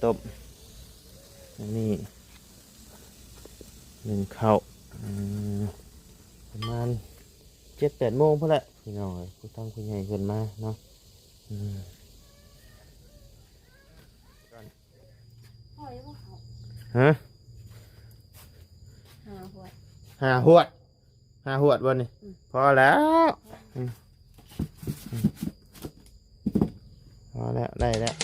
ຕົ້ມ ອັນນີ້ ໜຶ້ງເຂົ້າ ອືມ ປະມານເຈັດແປດໂມງພຸ້ນແຫຼະພີ່ນ້ອງເອີຍ ຜູ້ທາງຜູ້ໃຫຍ່ເພິ່ນມາເນາະ ອືມ ຮະ ຫ້າຫວດ ຫ້າຫວດ ຫ້າຫວດບໍ່ນີ້? ອືມ ພໍແລ້ວ ອືມ ອືມ ພໍແລ້ວ ໄດ້ແລ້ວ.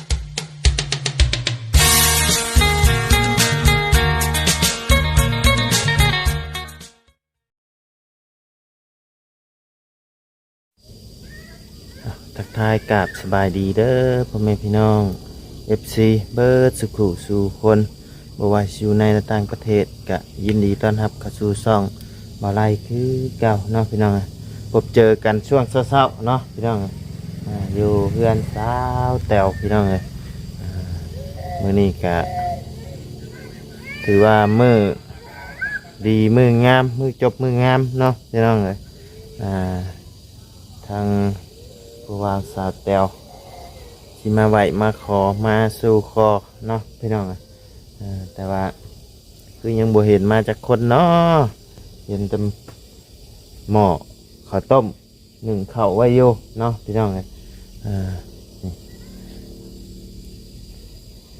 ອ່ະ ທັກທາຍກາບສະບາຍດີເດີພໍ່ແມ່ພີ່ນ້ອງ ເອັຟຊີ ເບິດສູ່ຜູ້ສູ່ຄົນ ບໍ່ວ່າຊິຢູ່ໃນ ແລະ ຕ່າງປະເທດ ກະຍິນດີຕ້ອນຮັບເຂົ້າສູ່ຊ່ອງບ່າວໄລຄືເກົ່າເນາະພີ່ນ້ອງ. ພົບເຈີກັນຊ່ວງເຊົ້າໆເນາະພີ່ນ້ອງ ອ່າ ຢູ່ເຮືອນສາວແຕວພີ່ນ້ອງເອີຍ. ອ່າ ມື້ນີ້ກະຖືວ່າມື້ ດີມື້ງາມ ມື້ຈົບມື້ງາມເນາະພີ່ນ້ອງເອີຍ. ອ່າ ທາງຜູ້ບ່າວສາວແຕວຊິມາໄຫວ້ມາຂໍມາສູ່ຂໍເນາະພີ່ນ້ອງເອີຍ. ເອີ ແຕ່ວ່າຄືຍັງບໍ່ເຫັນມາຈັກຄົນເນາະ ເຫັນແຕ່ໝໍ້ເຂົ້າຕົ້ມ ໜຶ້ງເຂົ້າໄວ້ຢູ່ເນາະພີ່ນ້ອງເອີຍ. ອ່າ ນີ້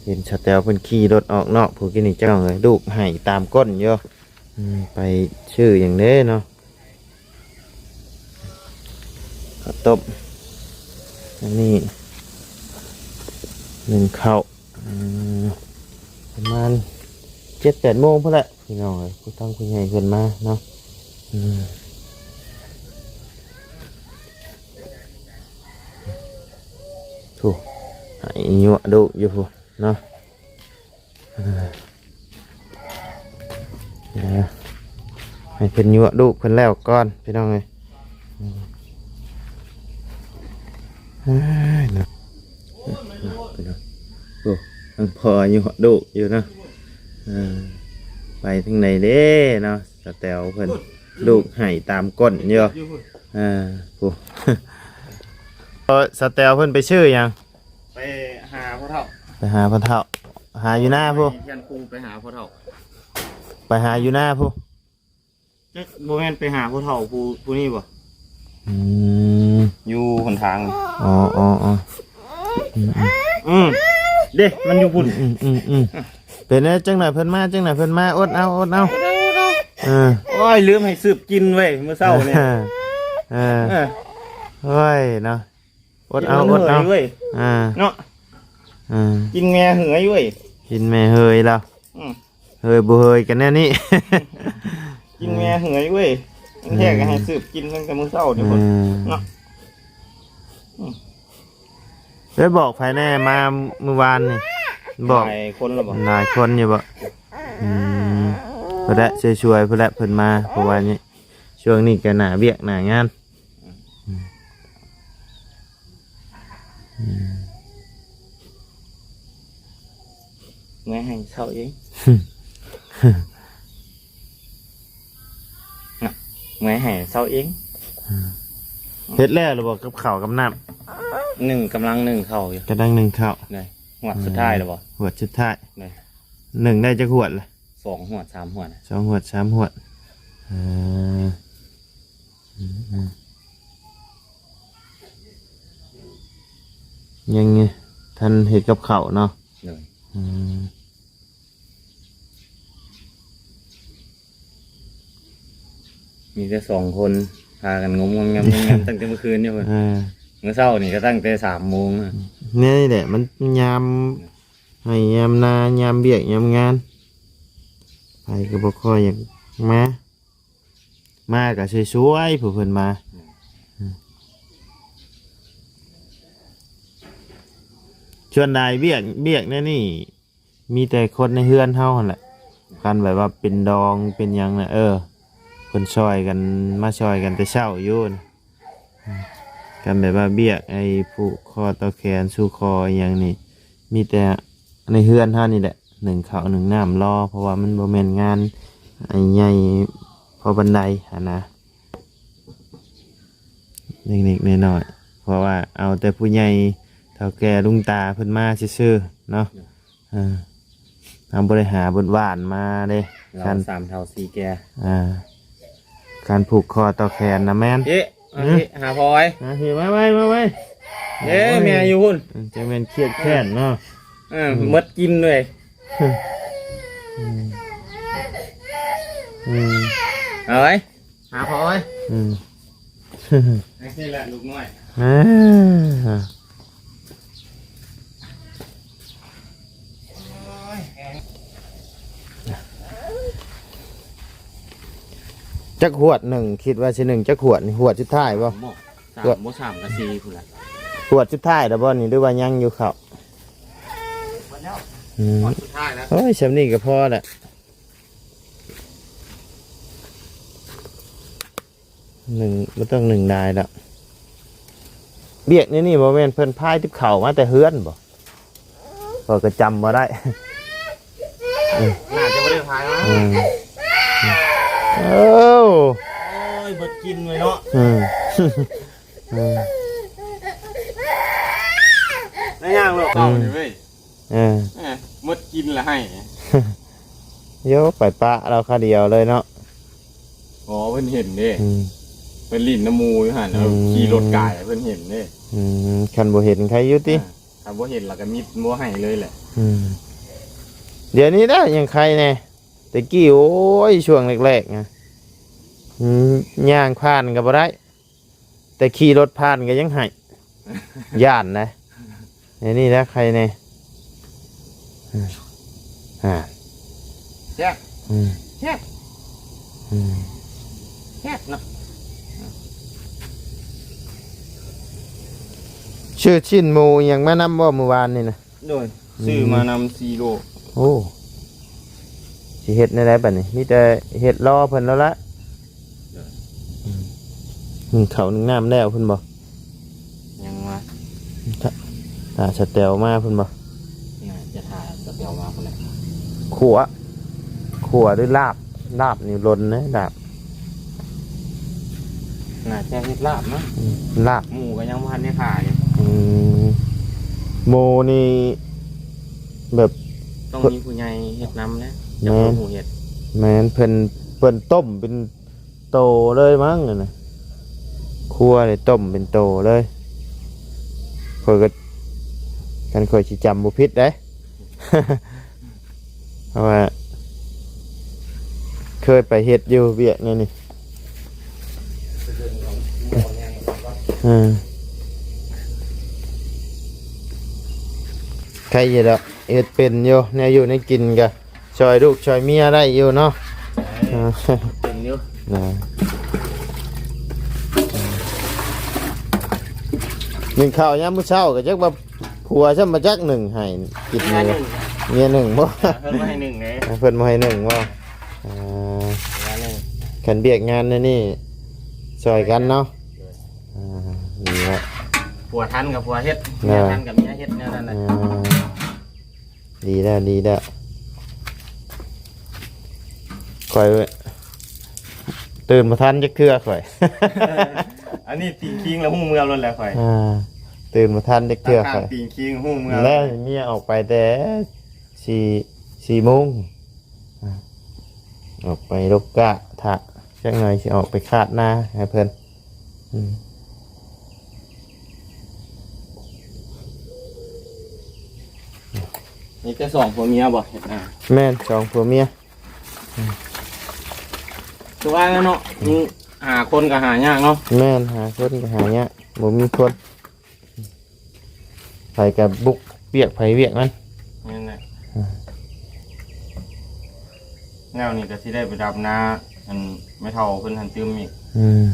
ເຫັນສາວແຕວເພິ່ນຂີ່ລົດອອກນອກ ຜູ້ກີ້ນີ້ ພີ່ນ້ອງເອີຍ ລູກໄຫ້ຕາມກົ້ນຢູ່. ອືມ ໄປຊື້ຫຍັງເດ້ເນາະ ເຂົ້າຕົ້ມ ອັນນີ້ ໜຶ້ງເຂົ້າ ອືມ ປະມານເຈັດແປດໂມງພຸ້ນແຫຼະ ພີ່ນ້ອງເອີຍ ຜູ້ທາງຜູ້ໃຫຍ່ເພິ່ນມາເນາະ. ອືມ ໂອ້ ໄຫ້ຍົວະດຸຢູ່ພຸ້ນເນາະ. ເອີ ເອີ ໃຫ້ເພິ່ນຍົວະລູກເພິ່ນແລ້ວກ່ອນ ພີ່ນ້ອງເອີຍ. ອືມ ເອີຍ ເນາະ ໂອ້ ທັງພໍ່ຍົວະລູກຢູ່ເນາະ. ເອີ ໄປທາງໃດເດ້ເນາະ ສາວແຕວເພິ່ນ ລູກໄຫ້ຕາມກົ້ນຢູ່. ເອີ ໂອ້ ສາວແຕວເພິ່ນໄປຊື້ຫຍັງ? ໄປຫາພໍ່ເຖົ້າ ໄປຫາພໍ່ເຖົ້າ ຫາຢູ່ນາພຸ້ນ ແມ່ນ ເພື່ອນຄູໄປຫາພໍ່ເຖົ້າ ໄປຫາຢູ່ນາພຸ້ນ. ຈັກບໍ່ແມ່ນໄປຫາພໍ່ເຖົ້າຜູ້ ຜູ້ນີ້ບໍ່? ອືມ ຢູ່ຫົນທາງ. ອໍ ອໍ ອໍ ອືມ ອືມ ອືມ ເດ້ ມັນຢູ່ພຸ້ນ. ອືມ ອືມ ອືມ ເປັນແນວ ຈັກໜ້ອຍເພິ່ນມາ ຈັກໜ້ອຍເພິ່ນມາ ອົດເອົາ ອົດເອົາ. ເອີ ໂອ້ຍ ລືມໃຫ້ສືບກິນເວີຍ ມື້ເຊົ້ານີ້. ເອີ ເອີ ໂອ້ຍເນາະ ອົດເອົາ ອົດເອົາເວີຍ ອ່າ ເນາະ. ອ່າ ກິນແມ່ເຫີຍເວີຍ ກິນແມ່ເຫີຍແລ້ວ. ອືມ ເຫີຍບໍ່ເຫີຍກັນແນວນີ້ ກິນແມ່ເຫີຍເວີຍ. ອືມ ແທ້ກໍໃຫ້ສືບກິນຕັ້ງແຕ່ມື້ເຊົ້ານີ້ພຸ້ນ ເອີ ເນາະ. ອືມ ໄດ້ບອກໃຜແດ່ມາມື້ວານນີ້? ບອກຫຼາຍຄົນແລ້ວບໍ່? ຫຼາຍຄົນຢູ່ບໍ່? ອືມ ພຸ້ນແຫຼະ ຊ່ວຍໆ ພຸ້ນແຫຼະເພິ່ນມາ ເພາະວ່ານີ້ ຊ່ວງນີ້ກໍໜ້າວຽກໜ້າງານ. ອືມ ອືມ ເມື່ອຍໃຫ້ເຊົາເອງ ເມື່ອຍໃຫ້ເຊົາເອງ. ເຮັດແລ້ວຫຼືບໍ່ ກັບເຂົ້າກັບນ້ຳ? ໜຶ້ງ ກຳລັງໜຶ້ງເຂົ້າຢູ່ ກຳລັງໜຶ້ງເຂົ້າ. ໄດ້ ຫວດສຸດທ້າຍແລ້ວບໍ່? ຫວດສຸດທ້າຍ. ໄດ້ ໜຶ້ງໄດ້ຈັກຫວດລະ? ສອງຫວດ ສາມຫວດ ສອງຫວດ ສາມຫວດ. ເອີ ອືມ ອືມ ຍັງທັນເຮັດກັບເຂົ້າເນາະ. ໂດຍ ອືມ ມີແຕ່ສອງຄົນ ພາກັນງົມງຳ ງົມງຳ ຕັ້ງແຕ່ມື້ຄືນຢູ່ພຸ້ນ. ເອີ ມື້ເຊົ້ານີ້ກໍຕັ້ງແຕ່ສາມໂມງ. ນີ້ແຫຼະ ມັນຍາມໄຮ່ຍາມນາ ຍາມວຽກຍາມງານ ໃຜກໍບໍ່ຄ່ອຍຢາກມາ. ມາກໍຊ່ວຍໆ ຜູ້ເພິ່ນມາ. ອືມ ສ່ວນຫຼາຍວຽກ ວຽກແນວນີ້ ມີແຕ່ຄົນໃນເຮືອນເຮົາຫັ້ນແຫຼະ. ຄັນແບບວ່າເປັນດອງເປັນຫຍັງນະ ເອີ ເພິ່ນຊ່ອຍກັນ ມາຊ່ອຍກັນແຕ່ເຊົ້າຢູ່ນະ. ຄັນແບບວ່າວຽກໄອ້ຜູກຄໍຕໍ່ແຂນສູ່ຄໍອີ່ຫຍັງນີ້ ມີແຕ່ໃນເຮືອນເຮົານີ້ແຫຼະ ໜຶ້ງເຂົ້າໜຶ້ງນ້ຳລໍ ເພາະວ່າມັນບໍ່ແມ່ນງານອັນໃຫຍ່ພໍປານໃດຫັ້ນນະ ເລັກໆນ້ອຍໆ ເພາະວ່າເອົາແຕ່ຜູ້ໃຫຍ່ເຖົ້າແກ່ລຸງຕາເພິ່ນມາຊື່ໆເນາະ. ອ່າ ເຮົາບໍ່ໄດ້ຫາບຸດຫວ່ານມາເດ້ ລາວ ຄັນ ສາມເຖົ້າສີ່ແກ່ ອ່າ ຄັນຜູກຄໍຕໍ່ແຂນນະແມ່ນ ເອະ ເອົາ ຫືມ ເອະ ຫາພໍ່ໄວ້ ຫາພີ່ ມາໄວ້ ມາໄວ້ ເດ້ ໂອ້ຍ ແມ່ຢູ່ພຸ້ນ ອືມ ຈັ່ງແມ່ນຄຽດແຄ້ນເນາະ ເອີ ອືມ ໝົດກິນເລີຍ ອືມ ອືມ ເອົາໄວ້ ຫາພໍ່ເອີຍ ອືມ ຈັ່ງຊີ້ແຫຼະລູກນ້ອຍ ອ່າ ຈັກຫວດໜຶ່ງ ຄິດວ່າຊິໜຶ່ງຈັກຫວດນີ້ ຫວດສຸດທ້າຍບໍ່? ບໍ່ ສາມ ບໍ່ ສາມກະສີ່ພຸ້ນແຫຼະ ຫວດສຸດທ້າຍແລ້ວບໍ່ນີ້ ຫຼືວ່າຍັງຢູ່ເຂົ້າ? ອືມ ຫວດສຸດທ້າຍແລ້ວ ໂອ້ຍ ຊ່ຳນີ້ກໍພໍແຫຼະ. ໜຶ່ງ ບໍ່ຕ້ອງໜຶ່ງຫຼາຍດອກ ວຽກໃນນີ້ບໍ່ແມ່ນເພິ່ນພາຍຕິບເຂົ້າມາແຕ່ເຮືອນບໍ່? ຂ້ອຍກໍຈຳບໍ່ໄດ້ ໜ້າຈະບໍ່ໄດ້ພາຍມາ ອືມ ເອີ ໂອ້ຍ ເບິດກິນເລີຍເນາະ ອືມ ອືມ ໄດ້ຍ່າງໂລດ ເອົານີ້ເວີຍ ເອີ ເອີ ໝົດກິນລະໃຫ້ ໂຢ ໄປປະລາວຄາວດຽວເລີຍເນາະ ອໍ ເພິ່ນເຫັນເດ້ ອືມ ເພິ່ນຫຼິ້ນນຳໝູ່ຢູ່ຫັ້ນ ອືມ ຂີ່ລົດກາຍ ເພິ່ນເຫັນເດ້ ອືມ ຄັນບໍ່ເຫັນໃຄຢູ່ຕິ ອ່າ ຄັນບໍ່ເຫັນລະກະມິດ ບໍ່ໃຫ້ເລີຍແຫຼະ ອືມ ດຽວນີ້ໄດ້ຍັງໃຄແດ່ ແຕ່ກີ້ ໂອ້ຍ ຊ່ວງແລກໆນະ ອືມ ຍ່າງຜ່ານກໍບໍ່ໄດ້ ແຕ່ຂີ່ລົດຜ່ານກໍຍັງໃຫ້ ຢ້ານນະ ໃນນີ້ນະ ໃຄແດ່ ອ່າ ແຊບ ອືມ ແຊບ ອືມ ແຊບເນາະ ຊື້ຊີ້ນໝູອີ່ຫຍັງມານຳບໍ່ມື້ວານນີ້ນະ? ໂດຍ ອືມ ຊື້ມານຳສີ່ໂລ ໂອ້ ຊິເຮັດແນວໃດບັດນີ້ ມີແຕ່ເຮັດລໍເພິ່ນແລ້ວລະ ໂດຍ ອືມ ໜຶ້ງເຂົ້າໜຶ້ງນ້ຳແລ້ວພຸ້ນບໍ່? ຍັງວ່າ ຖ້າ ຖ້າສະແຕວມາພຸ້ນບໍ່? ໜ້າຈະຖ້າສະແຕວມາພຸ້ນແຫຼະ ຂົ້ວ ຂົ້ວຫຼືລາບ? ລາບນີ້ຫຼົ່ນເດ້ ລາບ ໜ້າຈະເຮັດລາບນະ ອືມ ລາບ ໝູກໍຍັງບໍ່ທັນໄດ້ຂາຍ ອືມ ໝູນີ້ແບບ ຕ້ອງມີຜູ້ໃຫຍ່ເຮັດນຳນະ ແມ່ນ ຈັກຜູ້ເຮັດ ແມ່ນ ເພິ່ນ ເພິ່ນຕົ້ມເປັນໂຕເລີຍມັ້ງຫັ້ນນະ ຄົວນີ້ຕົ້ມເປັນໂຕເລີຍ ຂ້ອຍກໍ ຄັນຂ້ອຍຊິຈຳບໍ່ຜິດເດ້ ເພາະວ່າເຄີຍໄປເຮັດຢູ່ວຽກແນວນີ້ ເອີ ໃຄຢູ່ດອກ ເຮັດເປັນຢູ່ ແນວຢູ່ແນວກິນກະຊ່ອຍລູກຊ່ອຍເມຍໄດ້ຢູ່ເນາະ ເອີ ເປັນຢູ່ ນະ ໜຶ້ງເຂົ້າຍາມມື້ເຊົ້າກໍຈັກວ່າ ຜົວຊ້ຳມາຈັກໜຶ້ງໃຫ້ກິນ ເມຍໜຶ້ງ ເມຍໜຶ້ງບໍ່? ເພິ່ນບໍ່ໃຫ້ໜຶ້ງເດ້ ເພິ່ນບໍ່ໃຫ້ໜຶ້ງບໍ່? ອ່າ ເມຍໜຶ້ງ ຄັນວຽກງານແນວນີ້ຊ່ອຍກັນເນາະ ໂດຍ ອ່າ ດີແລ້ວ ຜົວທັນກໍຜົວເຮັດ ເອີ ເມຍທັນກໍເມຍເຮັດ ແນວນັ້ນແຫຼະ ອ່າ ດີແລ້ວ ດີແລ້ວ ຂ້ອຍຕື່ນບໍ່ທັນຈັກເທື່ອຂ້ອຍ ອັນນີ້ຕີງຄີງແລ້ວຮູ້ເມືອໂລດແລ້ວຂ້ອຍ ອ່າ ຕື່ນບໍ່ທັນຈັກເທື່ອຂ້ອຍ ຕີງຄີງຮູ້ເມືອ ແລ້ວເມຍອອກໄປແຕ່ສີ່ ສີ່ໂມງ ອ່າ ອອກໄປລົກກ້າ ຖ້າຈັກໜ່ອຍຊິອອກໄປຄາດນາໃຫ້ເພິ່ນ ອືມ ມີແຕ່ສອງຜົວເມຍບໍ່ເຮັດນາ? ແມ່ນ ສອງຜົວເມຍ ຄືວ່າແລ້ວເນາະ ມີ ຫາຄົນກໍຫາຍາກເນາະ ແມ່ນ ຫາຄົນກໍຫາຍາກ ບໍ່ມີຄົນ ໃຜກໍບຸກວຽກໃຜວຽກມັນ ແມ່ນແຫຼະ ອ່າ ແລ້ວນີ້ກໍຊິໄດ້ໄປດຳນາ ອັນແມ່ເຖົ້າເພິ່ນຫັ້ນຕື່ມອີກ ອືມ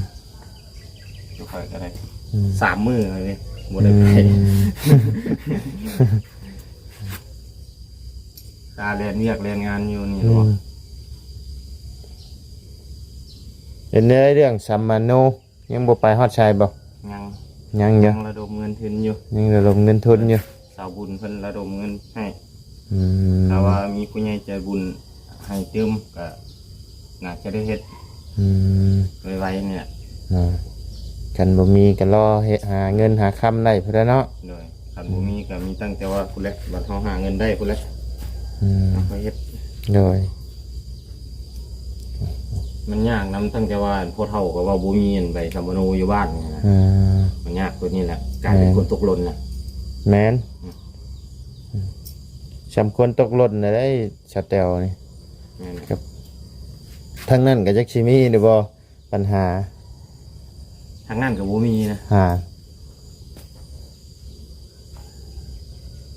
ຢູ່ຂ້ອຍກໍໄດ້ ອືມ ສາມມື້ແລ້ວນີ້ ບໍ່ໄດ້ໄປ ອືມ ຕາແລ່ນວຽກແລ່ນງານຢູ່ນີ້ ອືມ ເນາະ ເປັນໄດເລື່ອງສຳມະໂນ? ຍັງບໍ່ໄປຮອດໃສບໍ່? ຍັງ ຍັງຢູ່ ຍັງລະດົມເງິນທຶນຢູ່ ຍັງລະດົມເງິນທຶນຢູ່ ສາວບຸນເພິ່ນລະດົມເງິນໃຫ້ ອືມ ຖ້າວ່າມີຜູ້ໃຫຍ່ໃຈບຸນໃຫ້ຕື່ມກໍໜ້າຈະໄດ້ເຮັດ ອືມ ໄວໆນີ້ແຫຼະ ເນາະ ຄັນບໍ່ມີກໍລໍເຮັດ ຫາເງິນຫາຄຳໄດ້ພຸ້ນແຫຼະເນາະ ໂດຍ ຄັນບໍ່ມີກໍມີຕັ້ງແຕ່ວ່າພຸ້ນແຫຼະ ບັດເຮົາຫາເງິນໄດ້ພຸ້ນແຫຼະ ອືມ ເຮົາກໍເຮັດ ໂດຍ ມັນຍາກນຳ ຕັ້ງແຕ່ວ່າພໍ່ເຖົ້າກໍເວົ້າບໍ່ມີອັນໃບສຳມະໂນຢູ່ບ້ານນີ້ນະ ອືມ ມັນຍາກຕົວນີ້ແຫຼະ ກາຍເປັນ ແມ່ນ ຄົນຕົກຫຼົ່ນນະ ແມ່ນ ອືມ ສ່ຳຄົນຕົກຫຼົ່ນນະໄດ໋ ສາວແຕວນີ້ ແມ່ນ ກັບທາງນັ້ນກໍຈັກຊິມີຫຼືບໍ່ ບັນຫາ ທາງນັ້ນກໍບໍ່ມີນະ ຫາ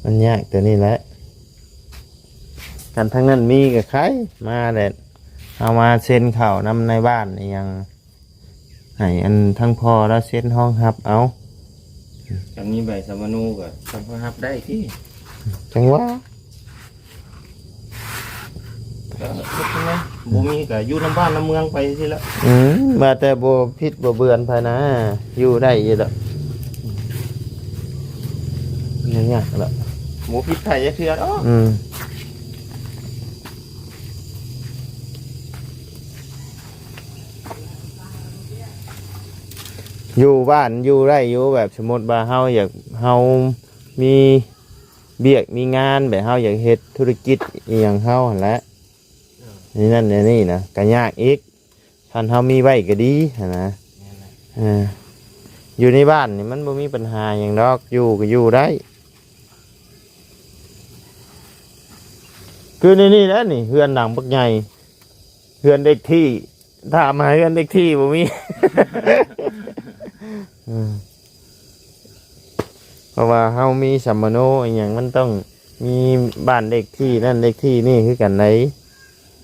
ມັນຍາກຕົວນີ້ແຫຼະ ຄັນທາງນັ້ນມີກໍໄຄ ມາແຫຼະ ເຮົາມາເຊັນເຂົ້ານຳນາຍບ້ານອີ່ຫຍັງ ໃຫ້ອັນທາງພໍ່ລາວເຊັນຮອງຮັບເອົາ ຄັນມີໃບສຳມະໂນກໍ ກໍຮັບໄດ້ຕິ ຈັ່ງວ່າ ກໍເຮັດຈັ່ງໃດ ບໍ່ມີກໍຢູ່ນຳບ້ານນຳເມືອງໄປຊີ້ແຫຼະ ອືມ ວ່າແຕ່ບໍ່ຜິດບໍ່ເບືອນໃຜນະ ຢູ່ໄດ້ຢູ່ດອກ ບໍ່ຍາກດອກ ບໍ່ຜິດໃຜຈັກເທື່ອດອກ ອືມ ຢູ່ບ້ານຢູ່ໄດ້ຢູ່ ແບບສົມມຸດວ່າເຮົາຢາກ ເຮົາມີວຽກມີງານ ແບບເຮົາຢາກເຮັດທຸລະກິດອີ່ຫຍັງເຮົາຫັ້ນແຫຼະ ເອີ ນີ້ນັ້ນແນວນີ້ນະ ກໍຍາກອີກ ຄັນເຮົາມີໄວ້ກໍດີຫັ້ນນະ ແມ່ນແຫຼະ ເອີ ຢູ່ໃນບ້ານນີ້ມັນບໍ່ມີບັນຫາຫຍັງດອກ ຢູ່ກໍຢູ່ໄດ້ ຄືໃນນີ້ແຫຼະນີ້ ເຮືອນຫຼັງບັກໃຫຍ່ ເຮືອນເລກທີ່ ຖາມຫາເຮືອນເລກທີ່ບໍ່ມີ ເອີ ເພາະວ່າເຮົາມີສຳມະໂນອີ່ຫຍັງ ມັນຕ້ອງມີບ້ານເລກທີ່ນັ້ນເລກທີ່ນີ້ຄືກັນໃດ໋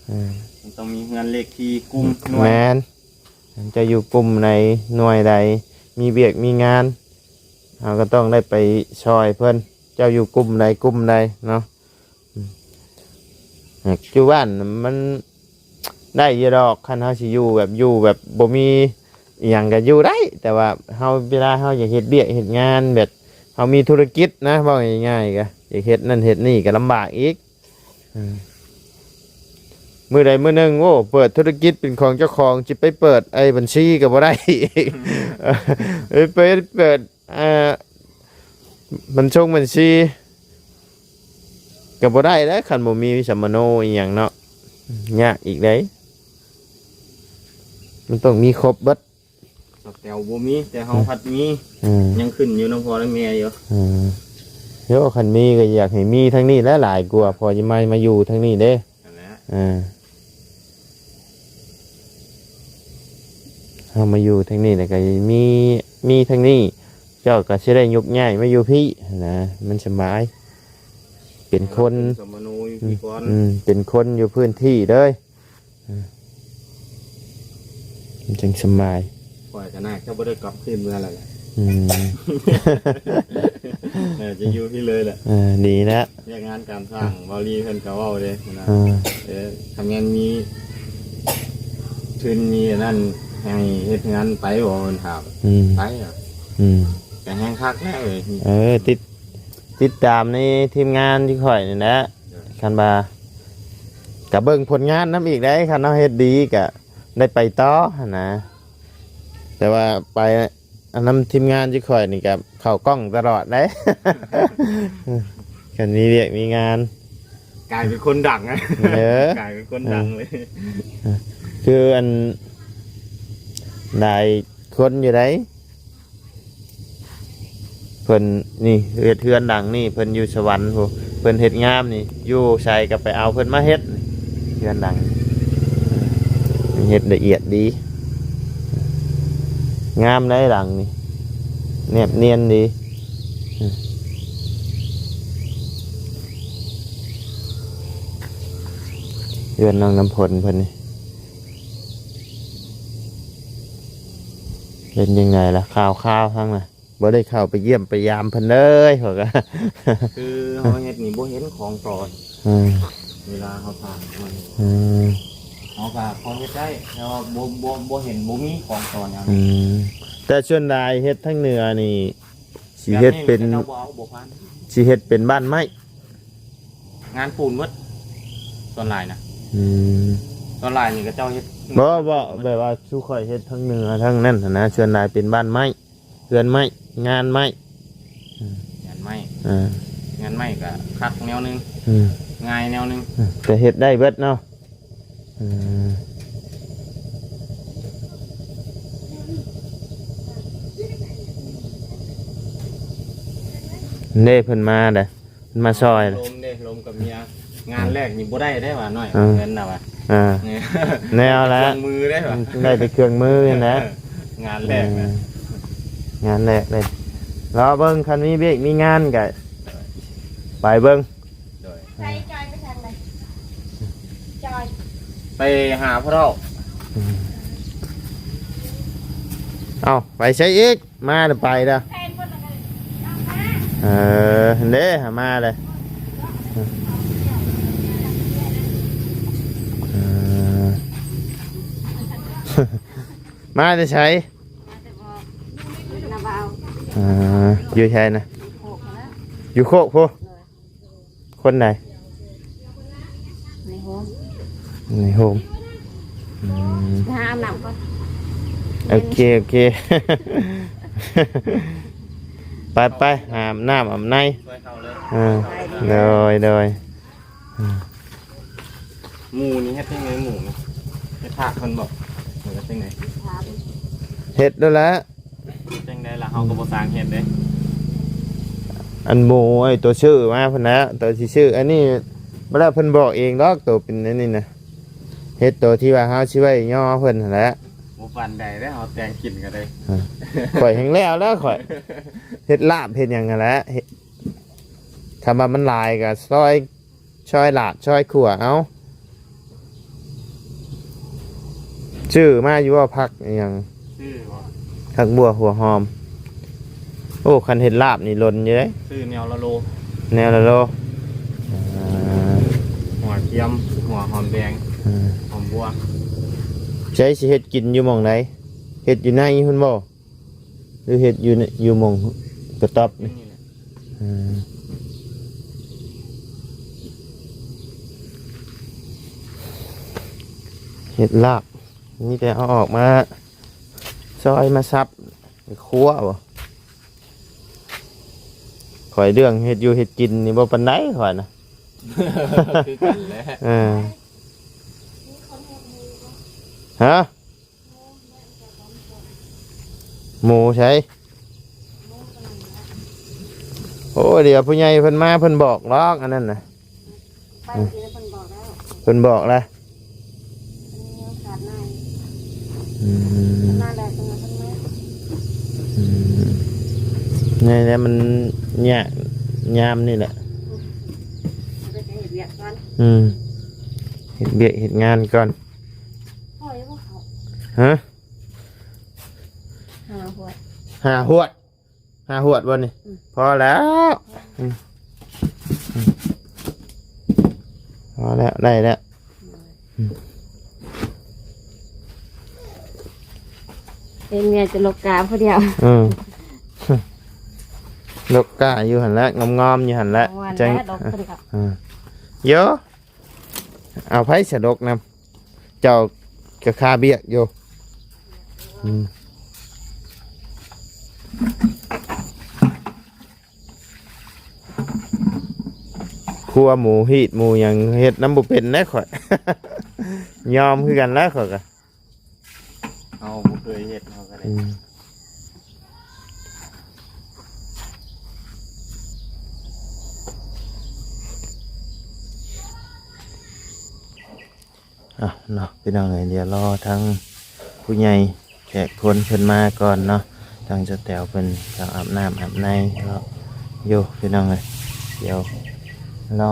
ເອີ ມັນຕ້ອງມີເຮືອນເລກທີ່ກຸ່ມໜ່ວຍ ແມ່ນ ເຈົ້າຢູ່ກຸ່ມໃດ ໜ່ວຍໃດ ມີວຽກມີງານ ເຮົາກໍຕ້ອງໄດ້ໄປຊ່ອຍເພິ່ນ ເຈົ້າຢູ່ກຸ່ມໃດກຸ່ມໃດເນາະ ອືມ ຢູ່ບ້ານມັນໄດ້ຢູ່ດອກ ຄັນເຮົາຊິຢູ່ແບບ ຢູ່ແບບບໍ່ມີອີ່ຫຍັງກໍຢູ່ໄດ້ ແຕ່ວ່າເຮົາ ເວລາເຮົາຢາກເຮັດວຽກເຮັດງານ ແບບເຮົາມີທຸລະກິດນະ ເວົ້າງ່າຍໆ ກໍຢາກເຮັດນັ້ນເຮັດນີ້ກໍລຳບາກອີກ ເອີ ມື້ໃດມື້ໜຶ່ງ ໂອ້ ເປີດທຸລະກິດເປັນຂອງເຈົ້າຂອງ ຊິໄປເປີດໄອ້ບັນຊີກໍບໍ່ໄດ້ອີກ ເອີ ໄປເປີດ ອ່າ ບັນຊົງບັນຊີກໍບໍ່ໄດ້ແລ້ວ ຄັນບໍ່ມີສຳມະໂນອີ່ຫຍັງເນາະ ຍາກອີກເດ້ ມັນຕ້ອງມີຄົບເບິດ ສາວແຕວບໍ່ມີ ແຕ່ເຮົາ ເອີ ພັດມີ ເອີ ຍັງຂຶ້ນຢູ່ນຳພໍ່ນຳແມ່ຢູ່ ເອີ ໂຍ ຄັນມີກໍຢາກໃຫ້ມີທາງນີ້ແຫຼະ ຫຼາຍກວ່າ ເພາະຈະມາ ມາຢູ່ທາງນີ້ເດ້ ນັ້ນແຫຼະ ເອີ ເຮົາມາຢູ່ທາງນີ້ແລ້ວກໍມີ ມີທາງນີ້ ເຈົ້າກໍຊິໄດ້ຍົກຍ້າຍມາຢູ່ພີ້ນະ ມັນສະບາຍ ເປັນຄົນ ເປັນສຳມະໂນຢູ່ພີ້ກ່ອນ ອືມ ເປັນຄົນຢູ່ພື້ນທີ່ເລີຍ ອືມ ມັນຈັ່ງສະບາຍ ຂ້ອຍກໍໜ້າຈະບໍ່ໄດ້ກັບຄືນເມືອແລ້ວແຫຼະ ອືມ ໜ້າຈະຢູ່ພີ້ເລີຍແຫຼະ ເອີ ດີແລ້ວ ວຽກງານການສ້າງ ເວົ້າລີເພິ່ນກໍເວົ້າເດ້ນະ ເອີ ເອີ ຄັນແມ່ນມີທຶນມີອັນນັ້ນ ໃຫ້ເຮັດເຮືອນໄປບໍ່ ເພິ່ນຖາມ ອືມ ໄປອະ ອືມ ກໍແຮງຄັກແລ້ວເອີຍ ເອີ ຕິດ ຕິດຕາມໃນທີມງານທີ່ຂ້ອຍນີ້ແຫຼະ ຄັນວ່າ ກໍເບິ່ງຜົນງານນຳອີກໄດ໋ ຄັນເຮົາເຮັດດີກໍໄດ້ໄປຕໍ່ຫັ້ນນະ ແຕ່ວ່າໄປ ອັນນຳທີມງານທີ່ຂ້ອຍນີ້ກໍເຂົ້າກ້ອງຕະຫຼອດເດ້ ຄັນມີວຽກມີງານ ກາຍເປັນຄົນດັງ ເອີ ກາຍເປັນຄົນດັງເລີຍ ຄືອັນ ຫຼາຍຄົນຢູ່ໃດ໋ ເພິ່ນນີ້ເຮັດເຮືອນຫຼັງນີ້ ເພິ່ນຢູ່ສະຫວັນພຸ້ນ ເພິ່ນເຮັດງາມນີ້ ຢູ່ໃສກໍໄປເອົາເພິ່ນມາເຮັດ ເຮືອນຫຼັງນີ້ ເຮັດລະອຽດດີ ງາມໃດ໋ຫຼັງນີ້ ແນບນຽນດີ ເຮືອນນ້ອງນ້ຳຝົນເພິ່ນນີ້ ເປັນຈັ່ງໃດລະ ຂ່າວໆ ທາງນະ? ບໍ່ໄດ້ເຂົ້າໄປຢ້ຽມໄປຢາມເພິ່ນເລີຍ ຂ້ອຍກໍ ຄືເຮົາເຮັດນີ້ບໍ່ເຫັນຂອງຕໍ່ ອືມ ເວລາເຮົາຜ່ານມັນ ອືມ ເຮົາກໍພໍເຮັດໄດ້ ແຕ່ວ່າບໍ່ ບໍ່ ບໍ່ເຫັນ ບໍ່ມີຂອງຕໍ່ຫຍັງ ອືມ ແຕ່ສ່ວນຫຼາຍເຮັດທາງເໜືອນີ້ ຊິເຮັດເປັນ ແບບນີ້ເຂົາເຈົ້າບໍ່ເອົາ ບໍ່ຜ່ານ ຊິເຮັດເປັນບ້ານໄມ້ ງານປູນໝົດ ສ່ວນຫຼາຍນະ ອືມ ສ່ວນຫຼາຍນີ້ເຂົາເຈົ້າເຮັດ ບໍ່ ບໍ່ ແບບວ່າຊຸມຂ້ອຍເຮັດທາງເໜືອທາງນັ້ນຫັ້ນນະ ສ່ວນຫຼາຍເປັນບ້ານໄມ້ ເຮືອນໄມ້ ງານໄມ້ ອືມ ງານໄມ້ ເອີ ງານໄມ້ກໍຄັກແນວໜຶ່ງ ອືມ ງ່າຍແນວໜຶ່ງ ອືມ ກໍເຮັດໄດ້ເບິດເນາະ ອືມ ເດ້ ເພິ່ນມາເດ້ ເພິ່ນມາຊ່ອຍ ລົມເດ້ ລົມກັບເມຍ ງານແລກນີ້ບໍ່ໄດ້ເດ້ວ່ານ້ອຍ ເອີ ເງິນນະວ່າ ອ່າ ແນວລະ ເຄື່ອງມືເດ້ວ່າ ໄດ້ແຕ່ເຄື່ອງມືຫັ້ນແຫຼະ ເອີ ງານແລກນະ ເອີ ງານແລກເດ້ ລໍເບິ່ງ ຄັນມີວຽກມີງານກະ ໂດຍ ໄປເບິ່ງ ໂດຍ ໃສຈອຍໄປທາງໃດ ຈອຍ ໄປຫາພໍ່ເຖົ້າ ອືມ ເອົ້າ ໄປໃສອີກ? ມາແລ້ວໄປເດີ ເອີ ເດ້ຫາມາເລີຍ ເອີ ມາແຕ່ໃສ? ເອີ ຢູ່ໃສນະ? ຢູ່ໂຄກພຸ້ນ ຄົນໃດ? ໃນໂຮມ ໃນໂຮມ ອືມ ໄປຫາອາບນ້ຳກ່ອນ ໂອເຄ ໂອເຄ ໄປ ໄປ ຫາອາບນ້ຳອາບໃນ ຊ່ວຍເຂົາເລີຍ ເອີ ໂດຍ ໂດຍ ອືມ ໝູນີ້ເຮັດຈັ່ງໃດ? ໝູນີ້ເຮັດພາກເພິ່ນບໍ? ເຮັດຈັ່ງໃດ? ເຮັດໂລດແຫຼະ. ເຮັດຈັ່ງໃດລະ ເຮົາກໍບໍ່ສ້າງເຮັດເດ້. ອັນໝູ ໄອ້ໂຕຊື້ມາພຸ້ນນະ ໂຕຊິຊື້ ອັນນີ້ບໍ່ແລ້ວ ເພິ່ນບອກເອງດອກ ໂຕເປັນອັນນີ້ນະ ເຮັດໂຕທີ່ວ່າເຮົາຊິໄວ້ຍໍເພິ່ນຫັ້ນແຫຼະ. ບໍ່ປານໃດເດ້ ເຮົາແຕ່ງກິນກໍໄດ້. ເອີ ຂ້ອຍແຮ່ງແລ້ວແລ້ວ ຂ້ອຍເຮັດລາບເຮັດຫຍັງຫັ້ນແຫຼະ. ເຮັດ ຄັນວ່າມັນຫຼາຍກໍຊອຍ ຊອຍລາດ ຊອຍຂົ້ວເອົາ. ຊື້ມາຢູ່ບໍ່ ຜັກອີ່ຫຍັງ? ຊື້ບໍ່? ຜັກບົ່ວ ຫົວຫອມ. ໂອ້ ຄັນເຮັດລາບນີ້ຫຼົ່ນຢູ່ເດ້. ຊື້ແນວລະໂລ ແນວລະໂລ. ອ່າ ຫົວຄຽມ ຫົວຫອມແດງ ອ່າ ຫອມບົ່ວ. ໃສຊິເຮັດກິນຢູ່ໝ່ອງໃດ? ເຮັດຢູ່ໃນພຸ້ນບໍ່? ຫຼືເຮັດຢູ່ໃນ ຢູ່ໝ່ອງກະຕ໊ອບນີ້? ເອີ ເຮັດລາບ ມີແຕ່ເອົາອອກມາຊອຍມາສັບ ໄປຄົວບໍ່? ຂ້ອຍເລື່ອງເຮັດຢູ່ເຮັດກິນນີ້ບໍ່ປານໃດຂ້ອຍນະ. ຄືກັນແຫຼະ. ເອີ ຮະ? ໝູໃສ? ໂອ້ ດຽວຜູ້ໃຫຍ່ເພິ່ນມາ ເພິ່ນບອກດອກ ອັນນັ້ນນະ. ໄປເພິ່ນບອກແລ້ວ ເພິ່ນບອກແລ້ວ. ອືມ ມາແລ້ວ ເພິ່ນມາ ເພິ່ນມາ. ອືມ ນີ້ແຫຼະ ມັນຍາກຍາມນີ້ແຫຼະ. ອືມ ເຮັດວຽກເຮັດງານກ່ອນ. ພໍຢູ່ບໍ່ເຂົ້າ? ຮະ? ຫ້າຫວດ ຫ້າຫວດ ຫ້າຫວດບໍ່ນີ້? ອືມ ພໍແລ້ວ. ອືມ ອືມ ພໍແລ້ວ ໄດ້ແລ້ວ. ເຫັນເມຍຈະຫຼົກກາຜູ້ດຽວ. ອືມ ຫຼົກກາຢູ່ຫັ້ນແຫຼະ ງອມໆຢູ່ຫັ້ນແຫຼະ. ຈັ່ງ ອືມ ໂຢ ເອົາໃຜສະດົກນຳ ເຈົ້າກະຄາວຽກຢູ່. ອືມ ຄົວໝູ ຮີດໝູ ຫຍັງເຮັດນຳບໍ່ເປັນແດ່ຂ້ອຍ. ຍອມຄືກັນແຫຼະຂ້ອຍກະ ເຮົາບໍ່ເຄີຍເຮັດ ເຮົາກໍໄດ້. ອືມ ອ່ະເນາະ ພີ່ນ້ອງເອີຍ ດຽວລໍທາງຜູ້ໃຫຍ່ແຂກຄົນເພິ່ນມາກ່ອນເນາະ. ທາງສາວແຕວເພິ່ນກໍອາບນ້ຳອາບໃນເນາະ ຢູ່ ພີ່ນ້ອງເອີຍ. ດຽວລໍ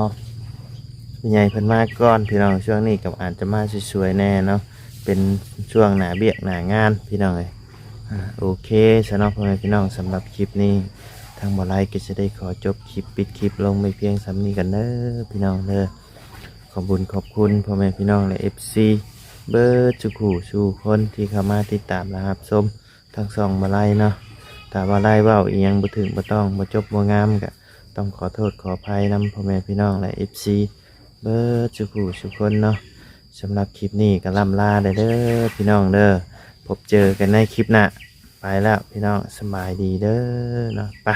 ຜູ້ໃຫຍ່ເພິ່ນມາກ່ອນ ພີ່ນ້ອງ. ຊ່ວງນີ້ກໍອາດຈະມາສວຍໆແດ່ເນາະ ເປັນຊ່ວງໜ້າວຽກໜ້າງານ ພີ່ນ້ອງເອີຍ. ອ່າ ໂອເຄຊະເນາະ ພໍ່ແມ່ພີ່ນ້ອງ, ສຳລັບຄລິບນີ້ ທາງບໍ່ໄລກໍຈະໄດ້ຂໍຈົບຄລິບ ປິດຄລິບລົງໄວ້ພຽງສ່ຳນີ້ກັນເດີ ພີ່ນ້ອງເດີ. ຂອບບຸນຂອບຄຸນພໍ່ແມ່ພີ່ນ້ອງ ແລະ ເອັຟຊີ ເບິດສູ່ຜູ້ສູ່ຄົນທີ່ເຂົ້າມາຕິດຕາມ ແລະ ຮັບຊົມທາງຊ່ອງບໍ່ໄລເນາະ. ຖ້າບໍ່ໄລເວົ້າອີ່ຫຍັງບໍ່ຖືກບໍ່ຕ້ອງ ບໍ່ຈົບບໍ່ງາມ ກໍຕ້ອງຂໍໂທດຂໍອະໄພນຳພໍ່ແມ່ພີ່ນ້ອງ ແລະ ເອັຟຊີ ເບິດສູ່ຜູ້ສູ່ຄົນເນາະ. ສຳລັບຄລິບນີ້ກໍລ່ຳລາໄດ້ເດີພີ່ນ້ອງເດີ. ພົບເຈີກັນໃນຄລິບໜ້າ. ໄປແລ້ວພີ່ນ້ອງ ສະບາຍດີເດີເນາະ. ໄປ